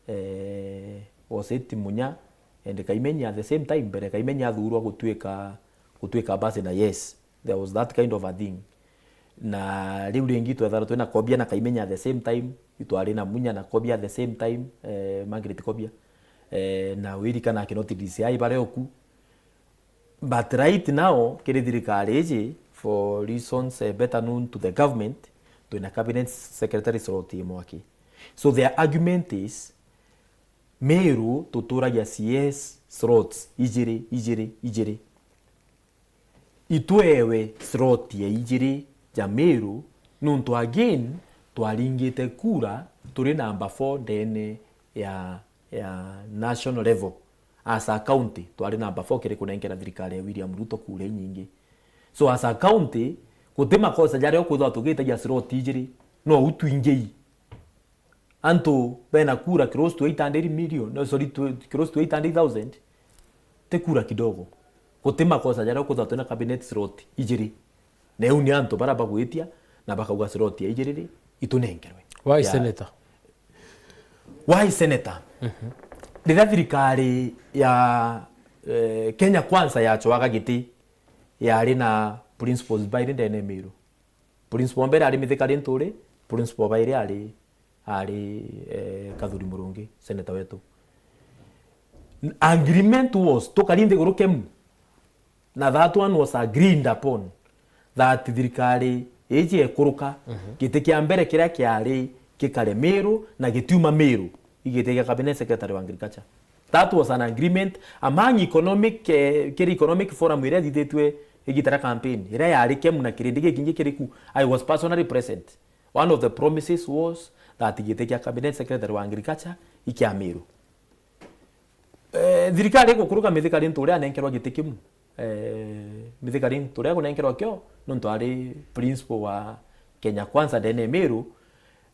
eh, was it Munya and Kaimenya at the same time, mbere Kaimenya athurwa gutuika, gutuika ambassador, yes, there was that kind of a thing. Na riu ringi twethara twina Kobia na Kaimenya at the same time, itwari na Munya na Kobia at the same time, eh, Margaret Kobia, eh, na wirikana akinoti D C I bare oku. But right now, kiri thirikari iji, for reasons, eh, better known to the government, twina cabinet secretary slot imwe aki. So their argument is, Miru tuturagia C S slots ijiri, ijiri, ijiri. Itwewe slot ya ijiri ja Miru, nontu again, twaringite kura, turi number four ndene ya, ya national level. As a county, twari number four kiri kunenkera thirikari ya William Ruto kura inyingi. So as a county, guti makosa jaria ukwithirwa tugitagia slot ijiri, no u twingii. Antu bena kura close to eight hundred million, no, sorry, to, close to eight hundred thousand, ti kura kidogo. Guti makosa jaria ukwithirwa twina cabinet slot ijiri. Na iu ni antu baria bagwitia na bakauga slot ya ijiri ri, itunenkerwe. Why ya senator? Why senator? Mhm. Riria thirikari ya, eh, Kenya Kwanza yacoaga giti, yari na principals bairi ndene Miru. Principal wa mbere ari Mithika Linturi, principal wa bairi ari, ari, eh, Kathuri Murungi, senator wetu. Agreement was, tukari nthiguru Kemu, na that one was agreed upon, that thirikari iji ekuruka, mhm, giti kia mbere kiria kiari gikare Miru na gitiuma Miru, igiti gia cabinet secretary wa agriculture. That was an agreement among economic, eh, kiri economic forum iria ithithitue igita ria campaign, iria yari Kemu na kirindi gikingi kiri ku. I was personally present. One of the promises was that giti kia cabinet secretary wa agriculture i kia Miru. Eh, thirikari igukuruka Mithika Linturi anenkerwa giti kiu. Eh, Mithika Linturi akunenkerwa kio, nontu ari principal wa Kenya Kwanza ndene Miru,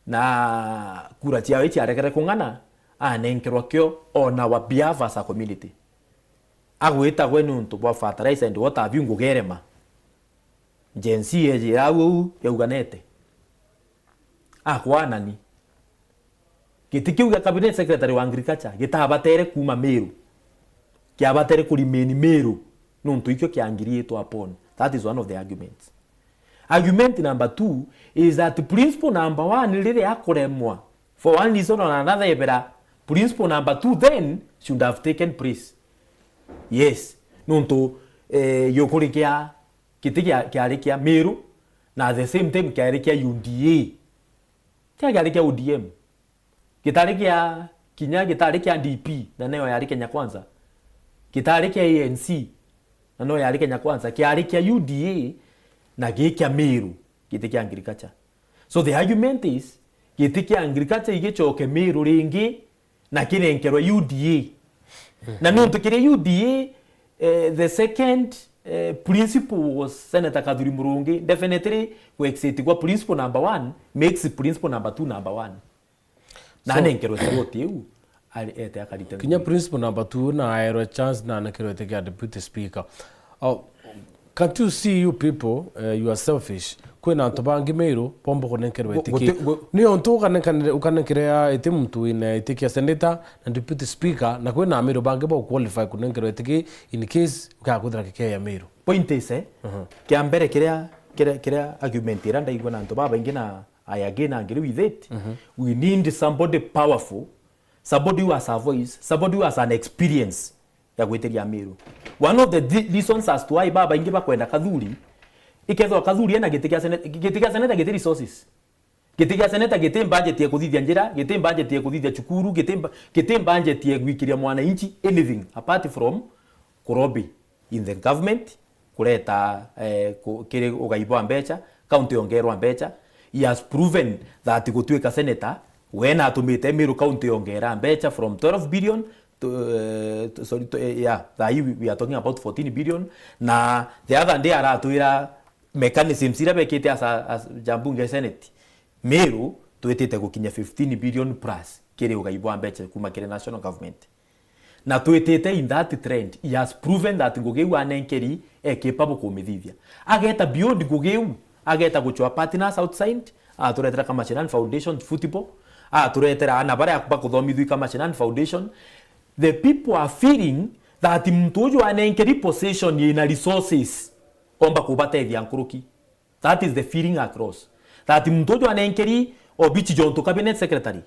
na kura ciao iciaregere kung'ana, anenkerwa kio on our behalf as a community. Agwita gwe nontu bwa fertilizer and what have you, ngugerema. Gen Z ejira au uu yauganete. Akwanani. Giti kiu gia cabinet secretary wa agriculture gitabatere kuuma Miru. Kiabatere ku remain Miru, nontu ikio kiangiriitwe upon. That is one of the arguments. Argument number two is that principle number one riria akuremwa, for one reason or another, ebera principle number two then should have taken place. Yes, nontu, eh, giukuri kia giti kia, kiari kia Miru, na at the same time kiari kia U D A. Kia kiari kia O D M. Gitari kia kinya, gitari kia D P, na niyo yari Kenya Kwanza. Gitari kia A N C, na niyo yari Kenya Kwanza. Kiari kia U D A, na gi kia Miru, giti kia agriculture. So the argument is, giti kia agriculture igicoke Miru ringi, na kinenkerwe U D A. Na nontu kiri U D A, eh, the second, eh, principal was Senator Kathuri Murungi, definitely ku exit kwa principal number one makes principal number two number one. Na So- anenkerwe slot iu, ari ete akarite Kinya ngugi. Principal number two na aerwe chance na anekerwe iti kia deputy speaker. Oh, can't you see you people, uh, you are selfish? Kwina antu bangi Meru bomba kunenkerwa Gu-, iti ki. guti-, gu- Ni ontu ukanenkanire-, ukanenkere ya iti muntu wina iti kia senator na deputy speaker, na kwina Ameru bangi ba qualify kunenkerwa iti ki in case ukakuthira kike ya Meru. Point is, eh, Mhm. kia mbere kiria, kiria, kiria argument iria ndaigua na antu babaingi na I again agree with it. Mhm. We need somebody powerful, somebody who has a voice, somebody who has an experience ya gwitiria Meru. One of the di-, reasons as to why babaingi bakwenda Kathuri, ikethwa Kathuri ena giti kia seneta, giti kia seneta giti resources. Giti kia seneta giti budget ya kuthithia njira, giti budget ya kuthithia cukuru, giti mba-, giti budget ya gwikiria mwananchi anything apart from kurobi in the government, kureta, eh, ku-, kiri ugai bwa mbecha, county yongerwa mbecha. He has proven that gutuika senator, we na atumite Meru county yongera mbecha from twelve billion to, eh, to, sorry, to, eh, yeah, thaa hii we, we are talking about fourteen billion. Na the other day aratwira mechanisms iria bekite as a, as jambunge senate, Meru twitite gukinya fifteen billion plus kiri ugai bwa mbecha kuma kiri national government. Na twitite in that trend, he has proven that ngugi iu anenkeri e capable kumithithia. Ageta beyond ngugi iu, ageta guchwa partners outside, aturetera Kamashinani Foundation football, aturetera ana baria bakuthomithua Kamashinani Foundation. The people are feeling that muntu uju anenkeri position ina resources, omba kubatethia nkuruki. That is the feeling across. That muntu uju anenkeri obichi jontu cabinet secretary,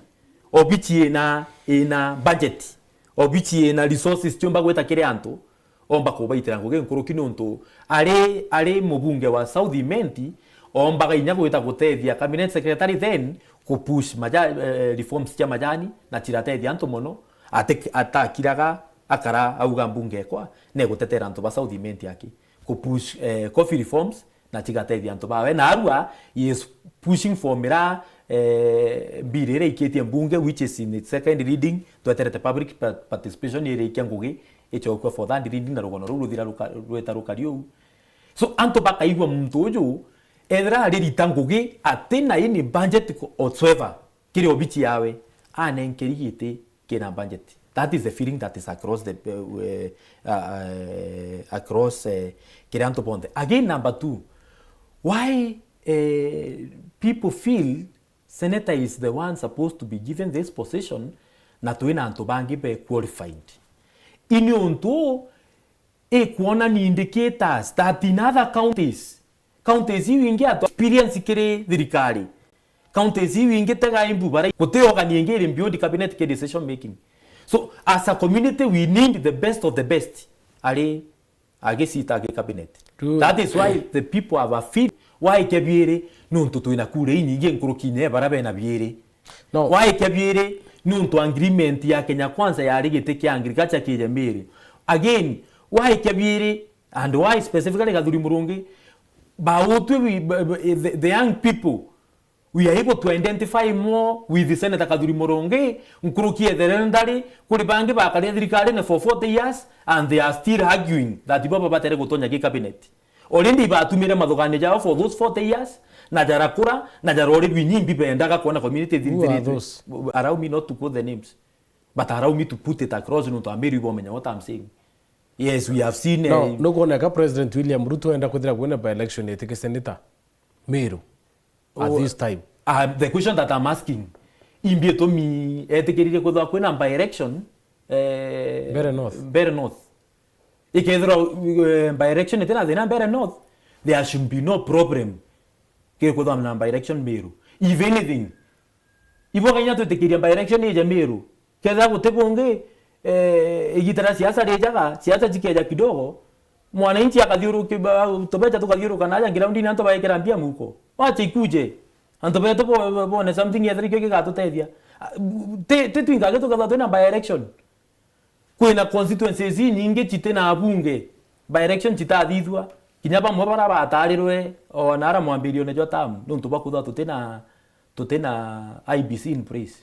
obichi ina, ina budget, obichi ina resources ciumba gwita kiri antu, omba kubaitira ngugi nkuruki niuntu ari, ari mubunge wa South Imenti, ombaga inya gwita gutethia cabinet secretary then kupush maja-, eh, reforms cia majani na ciratethia antu mono. Ati-, atakiraga akara auga mbunge ekwa negutetera antu ba South Imenti aki kupush, eh, coffee reforms na cigatethia antu bawe. Na arua, he is pushing for mira, eh, bill iria ikitie mbunge, which is in its second reading, tweterete public pa-, participation irikia ngugi, icokue for third reading na rugono ruu ruthira ruka-, rweta rukari uu. So, antu bakaigua muntu uju, ethira aririta ngugi, ati na any budget whatsoever, kiri obichi yawe, anenkeri giti kina budget. That is the feeling that is across the, uh, uh, across, uh, kiri antu bonthe. Again, number two, why, uh, people feel senator is the one supposed to be given this position na twina antu bangi be qualified? Ini untu ikwonania indicators that in other counties, counties iu ingi atu experience kiri thirikari, counties iu ingi tega imbu bara guti organ ingi iri beyond cabinet ki decision making. So as a community we need the best of the best ari agicita gi cabinet. True. That is why the people have a feel why kebiiri nuntu twina kura inyingi nkurukiine bara bena biiri. No. Why kebiiri nuntu agreement ya Kenya Kwanza yari giti kia agriculture kije Meru. Again, why kebiiri and why specifically Kathuri Murungi? Bautwe we, b-, b-, the, the young people, we are able to identify more with Senator Kathuri Murungi nkuruki ethere ndari kuri bangi bakaria thirikari ni for forty years and they are still arguing that baba batere gutonya gi cabinet. Already ibatumire mathuganio jao for those forty years, na jarakura, na jarori binyimbi bendaga kuona community. Who are those? Allow me not to quote the names, but allow me to put it across nuntu Ameru ibomenya what I'm saying. Yes, we have seen, no, eh, nukwoneka President William Ruto enda kwithira kwina by election itike senator Meru at this time. Uh, the question that I'm asking, imbi itumi etikiririe kwithwa kwina by election, eh, Mbeere North. Mbeere North. Ikethirwa, eh, by election itina thina Mbeere North, there should be no problem kiri kwithwa na by election Meru. If anything, ibo kainya twitikiria by election ije Meru. Kethira guti bungi, eh, igita ria siasa rijaga, siasa cikeja kidogo, mwananchi akathiuruki-, ba-, tubecha tukathiuruka naja groundini antu baikira mbia muko. Wacha ikuje. Antu betu bo-, bo-, bone something ethira ikio gigatutethia. Ah, ti, ti twinga gitu gatha twina by election. Kwina constituencies inyingi citina abunge, by election citathithua. Kinya bamwe bara batarirwe o nara mwambirione jwa term, nuntu bwa kwithirwa tutina, tutina I B C in place.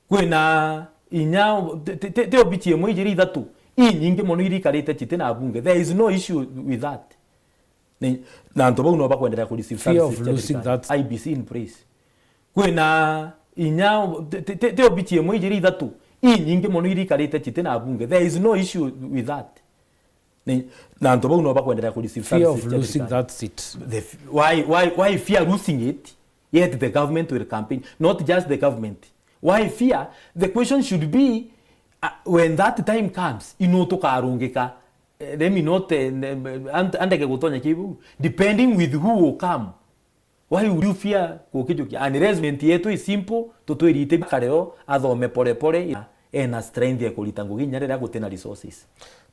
Kwina inya, ti, ti, ti, ti obichi imwe, ijiri, ithatu, inyingi mono iria ikarite citi na abunge. There is no issue with that. Ni, na antu bau no bakwenderea ku receive services cia thirikari. Fear of losing that. I B C in place. Kwina inya, ti, ti, ti, ti obici imwe, ijiri, ithatu, inyingi mono iria ikarite citi na abunge. There is no issue with that. Ni, na antu bau no bakwenderea ku receive services cia thirikari. Fear of losing that seat. The f-, why, why, why fear losing it? Yet the government will campaign. Not just the government. Why fear? The question should be, uh, when that time comes, ino tukarungika, eh, let me not, eh, ne-, and-, andege gutonya kiu, depending with who will come. Why would you fear kukijukia? Arrangement yetu is simple, tutwirite kareo, athome pole pole, ena strength ya kurita ngugi inya riria gutina resources.